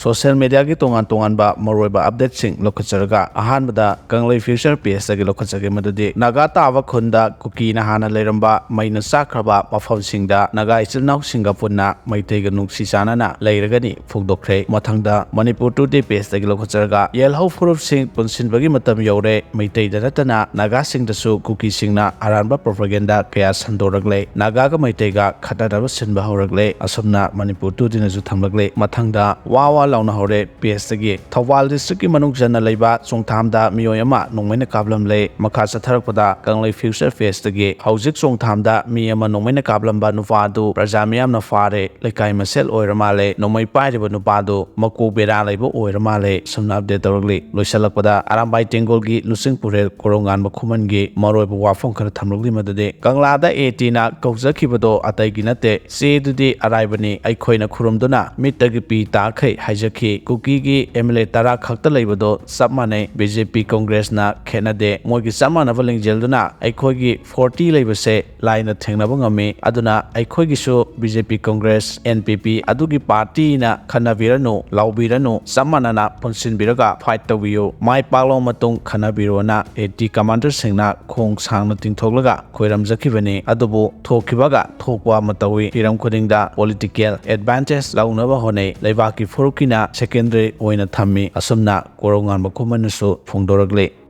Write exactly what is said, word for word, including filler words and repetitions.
Social ꯃꯦꯗꯤꯌꯥꯒꯤ ꯇꯣꯉꯥꯟ ꯇꯣꯉꯥꯟꯕ ꯃꯔꯨꯑꯣꯏꯕ ꯑꯞꯗꯦꯠꯁꯤꯡ ꯂꯧꯈꯠꯆꯔꯒ, ꯑꯍꯥꯟꯕꯗ ꯀꯪꯂꯩ ꯐ꯭ꯌꯨꯆꯔ ꯄꯦꯖꯇꯒꯤ ꯂꯧꯈꯠꯆꯒꯦ꯫ ꯃꯗꯨꯗꯤ ꯅꯥꯒꯥ ꯇꯥꯕ ꯈꯨꯟꯗ ꯀꯨꯀꯤꯅ ꯍꯥꯟꯅ ꯂꯩꯔꯝꯕ ꯃꯩꯅ ꯆꯥꯛꯈ꯭ꯔꯕ ꯃꯐꯝꯁꯤꯡꯗ ꯅꯥꯒꯥ ꯏꯆꯤꯜ ꯏꯅꯥꯎꯁꯤꯡꯒ ꯄꯨꯟꯅ ꯃꯩꯇꯩꯒ ꯅꯨꯡꯁꯤ ꯆꯥꯟꯅꯅ ꯂꯩꯔꯒꯅꯤ ꯐꯣꯡꯗꯣꯛꯈ꯭ꯔꯦ꯫ ꯃꯊꯪꯗ ꯃꯅꯤꯄꯨꯔ ꯇꯨꯗꯦ ꯄꯦꯖꯇꯒꯤ ꯂꯧꯈꯠꯆꯔꯒ, ꯌꯦꯜꯍꯧ ꯐꯨꯔꯨꯞꯁꯤꯡ ꯄꯨꯟꯁꯤꯟꯕꯒꯤ ꯃꯇꯝ ꯌꯧꯔꯦ, ꯃꯩꯇꯩꯗ ꯅꯠꯇꯅ ꯅꯥꯒꯥꯁꯤꯡꯗꯁꯨ ꯀꯨꯀꯤꯁꯤꯡꯅ ꯑꯔꯥꯟꯕ ꯄ꯭ꯔꯣꯄꯥꯒꯦꯟꯗꯥ ꯀꯌꯥ ꯁꯟꯗꯣꯔꯛꯂꯦ, ꯅꯥꯒꯥꯒ ꯃꯩꯇꯩꯒ ꯈꯠꯅꯅꯕ ꯁꯤꯟꯕ ꯍꯧꯔꯛꯂꯦ꯫ ꯑꯁꯨꯝꯅ ꯃꯅꯤꯄꯨꯔ ꯇꯨꯗꯦꯅꯁꯨ ꯊꯝꯂꯛꯂꯦ꯫ ꯃꯊꯪꯗ ꯋꯥ ꯋꯥ ꯂꯥꯎꯅ ꯍꯧꯔꯦ ꯄꯦꯖꯇꯒꯤ꯫ ꯊꯧꯕꯥꯜ ꯗꯤꯁꯇ꯭ꯔꯤꯛꯀꯤ ꯃꯅꯨꯡ ꯆꯟꯅ ꯂꯩꯕ ꯆꯣꯡꯊꯥꯝꯗ ꯃꯤꯑꯣꯏ ꯑꯃ ꯅꯣꯡꯃꯩꯅ ꯀꯥꯞꯂꯝꯂꯦ꯫ ꯃꯈꯥ ꯆꯠꯊꯔꯛꯄꯗ ꯀꯪꯂꯩ ꯐ꯭ꯌꯨꯆꯔ ꯄꯦꯖꯇꯒꯤ, ꯍꯧꯖꯤꯛ ꯆꯣꯡꯊꯥꯝꯗ ꯃꯤ ꯑꯃ ꯅꯣꯡꯃꯩꯅ ꯀꯥꯞꯂꯝꯕ ꯅꯨꯄꯥ ꯑꯗꯨ ꯄ꯭ꯔꯖꯥ ꯃꯤꯌꯥꯝꯅ ꯐꯥꯔꯦ, ꯂꯩꯀꯥꯏ ꯃꯁꯦꯜ ꯑꯣꯏꯔ ꯃꯥꯜꯂꯦ, ꯅꯣꯡꯃꯩ ꯄꯥꯏꯔꯤꯕ ꯅꯨꯄꯥꯗꯨ ꯃꯀꯣꯛ ꯕꯦꯔꯥ ꯂꯩꯕ ꯑꯣꯏꯔ ꯃꯥꯜꯂꯦ꯫ ꯁꯨꯝꯅ ꯑꯞꯗꯦꯠ ꯇꯧꯔꯛꯂꯤ꯫ ꯂꯣꯏꯁꯤꯜꯂꯛꯄꯗ ꯑꯔꯥꯝꯕꯥꯏ ꯇꯦꯡꯒꯣꯜꯒꯤ ꯂꯨꯆꯤꯡ ꯄꯨꯔꯦꯜ ꯀꯣꯔꯧꯉꯥꯟꯕ ꯈꯨꯃꯟꯒꯤ ꯃꯔꯨꯑꯣꯏꯕ ꯋꯥꯐꯝ ꯈꯔ ꯊꯝꯂꯛꯂꯤ꯫ ꯃꯗꯨꯗꯤ ꯀꯪꯂꯥꯗ ꯑꯦ ꯇꯤꯅ ꯀꯧꯖꯈꯤꯕꯗꯣ ꯑꯇꯩꯒꯤ ꯅꯠꯇꯦ, ꯆꯦꯗꯨꯗꯤ ꯑꯔꯥꯏꯕꯅꯤ, ꯑꯩꯈꯣꯏꯅ ꯈꯨꯔꯨꯝꯗꯨꯅ ꯃꯤꯠꯇꯒꯤ ꯄꯤ ꯇꯥꯈꯩ ꯍꯥꯏꯖꯈꯤ꯫ ꯀꯨꯀꯤꯒꯤ ꯑꯦꯝ ꯑꯦꯜ ꯑꯦ ꯇꯔꯥ ꯈꯛꯇ ꯂꯩꯕꯗꯣ ꯆꯞ ꯃꯥꯟꯅꯩ, ꯕꯤ ꯖꯦ ꯄꯤ ꯀꯣꯡꯒ꯭ꯔꯦꯁꯅ ꯈꯦꯠꯅꯗꯦ꯫ ꯃꯣꯏꯒꯤ ꯆꯞ ꯃꯥꯟꯅꯕ ꯂꯤꯡꯖꯦꯜꯗꯨꯅ ꯑꯩꯈꯣꯏꯒꯤ ꯐꯣꯔꯇꯤ ꯂꯩꯕꯁꯦ ꯂꯥꯏꯅ ꯊꯦꯡꯅꯕ ꯉꯝꯃꯤ꯫ ꯑꯗꯨꯅ ꯑꯩꯈꯣꯏꯒꯤꯁꯨ ꯕꯤ ꯖꯦ ꯄꯤ ꯀꯣꯡꯒ꯭ꯔꯦꯁ, ꯑꯦꯟ ꯄꯤ ꯄꯤ ꯑꯗꯨꯒꯤ ꯄꯥꯔꯇꯤꯅ ꯈꯟꯅꯕꯤꯔꯅꯨ, ꯂꯥꯎꯕꯤꯔꯅꯨ, ꯆꯞ ꯃꯥꯟꯅꯅ ꯄꯨꯟꯁꯤꯟꯕꯤꯔꯒ ꯐꯥꯏꯠ ꯇꯧꯕꯤꯌꯨ꯫ ꯃꯥꯏ ꯄꯥꯛꯂꯕ ꯃꯇꯨꯡ ꯈꯟꯅꯕꯤꯔꯣꯅ ꯑꯦ ꯇꯤ ꯀꯃꯥꯟꯗꯔꯁꯤꯡꯅ ꯈꯣꯡ ꯁꯥꯡꯅ ꯇꯤꯡꯊꯣꯛꯂꯒ ꯈꯣꯏꯔꯝꯖꯈꯤꯕꯅꯤ꯫ ꯑꯗꯨꯕꯨ ꯊꯣꯛꯈꯤꯕꯒ ꯊꯣꯛꯄ ꯑꯃ ꯇꯧꯏ꯫ ꯍꯤꯔꯝ ꯈꯨꯗꯤꯡꯗ ꯄꯣꯂꯤꯇꯤꯀꯦꯜ ꯑꯦꯗꯚꯥꯟꯇꯦꯖ ꯂꯧꯅꯕ ꯍꯣꯠꯅꯩ꯫ ꯂꯩꯕꯥꯛꯀꯤ ꯐꯨꯔꯨꯞꯀꯤꯅ ꯁꯦꯀꯦꯟꯗꯔꯤ ꯑꯣꯏꯅ ꯊꯝꯃꯤ꯫ ꯑꯁꯨꯝꯅ ꯀꯣꯔꯧꯉꯥꯟꯕ ꯈꯨꯃꯟꯅꯁꯨ ꯐꯣꯡꯗꯣꯔꯛꯂꯤ꯫